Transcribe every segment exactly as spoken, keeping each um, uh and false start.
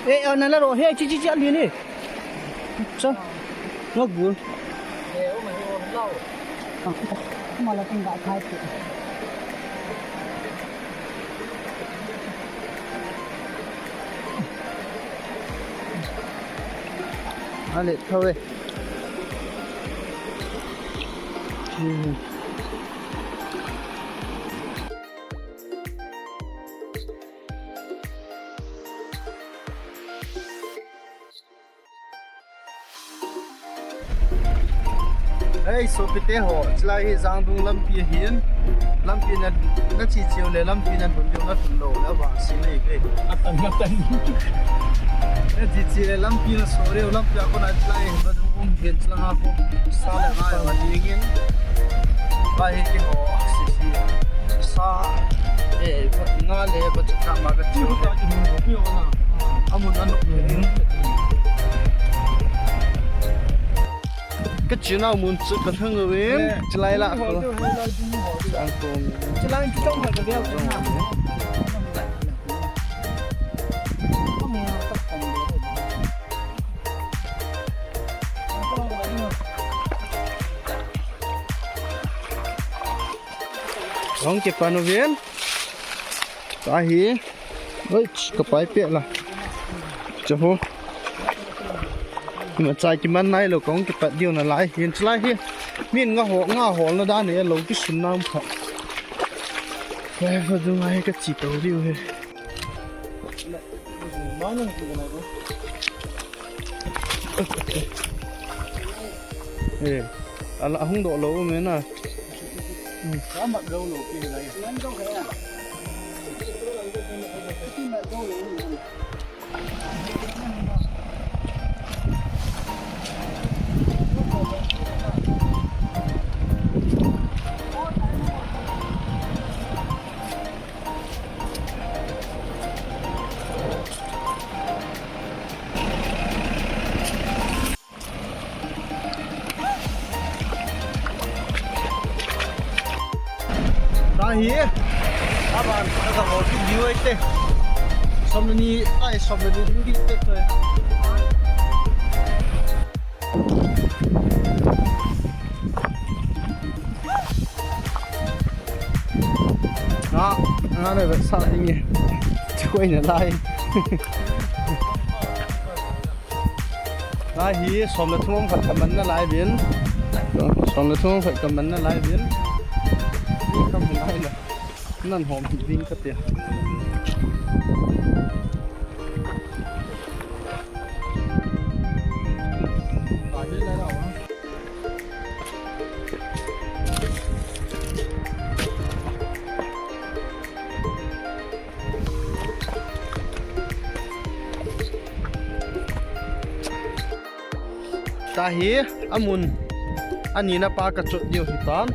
Eh, oh, nala ro, he, chi, chi, chi, ali ni. Sa, no gu. Mala ting ga khai ti. Ale, thawe. Hmm. Hei, sopite ho, chulai hi Jangdung lampi ahin, lampi na, na chi chiu le, lampi na lhun diu na lhun lou, la vang si nei ve. Atan, atan. Na chi chi le, lampi na so le, lampi a kona chulai hi, ba dung um hin, chulanga ko, sa le ngai, ma dingin. Ba hi ki ho, si si. Sa, eh, nga le, ba chaka ma ka chiu le. Amun anu. Ka chinau mun chu ka thang uvin, chulai la ko. Chulai chu tong ka ve. Hung kipan uvin. Tahi. Oi, ka pai peh la. Chaho. Ma chai kiman nailou, ka hung kipat diu nalai. Hin chulai hi. Min nga ho, nga holna dan e lou kisun nam kha. Vai vadung ai ka chi to diu he. Eh, ala hung doh lou um e na. Hmm. Tahi, aban, ka ka hol ki view ai te. Som ni, ai som ni ding di te to. Nga, nga na sa inge. Chikoi na lai. Nga hi som le thum khat ka man nalai vin. Som le thum khat ka man nalai vin. Ni ka mun ai la. Nan hom hi vin ka te. Tahi, amun, ani na pa ka chot diu hi tan.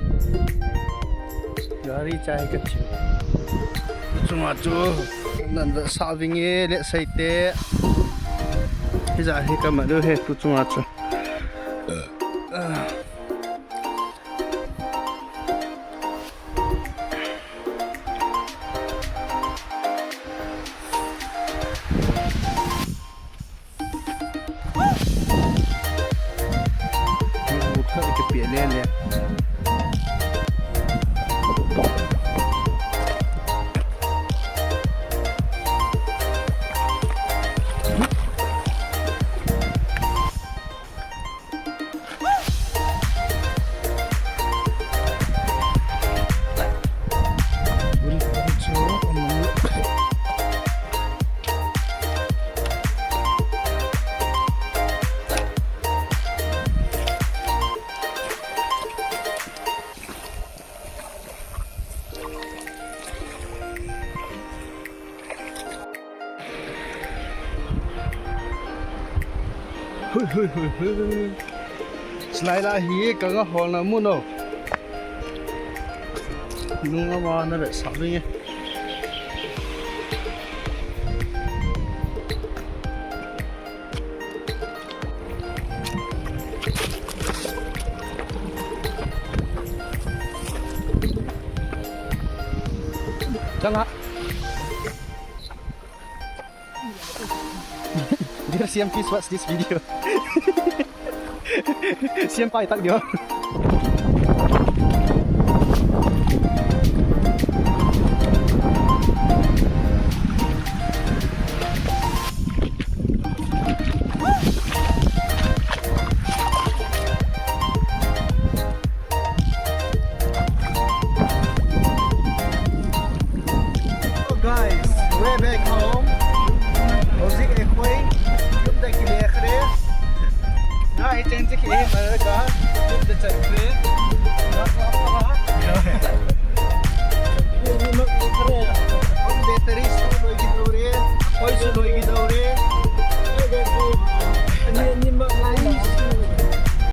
Gari chai ka chiu. Chunga chu, nan da sa vinge le sai te. Hi ja hi ka ma diu he, tu chunga chu. Hui, hui, hui, hui. Slide la hi ka nga holna mun o. Nung ama na ve sa ring e. Chang ha. Dear C M, please watch this video. C M pa i tak dio.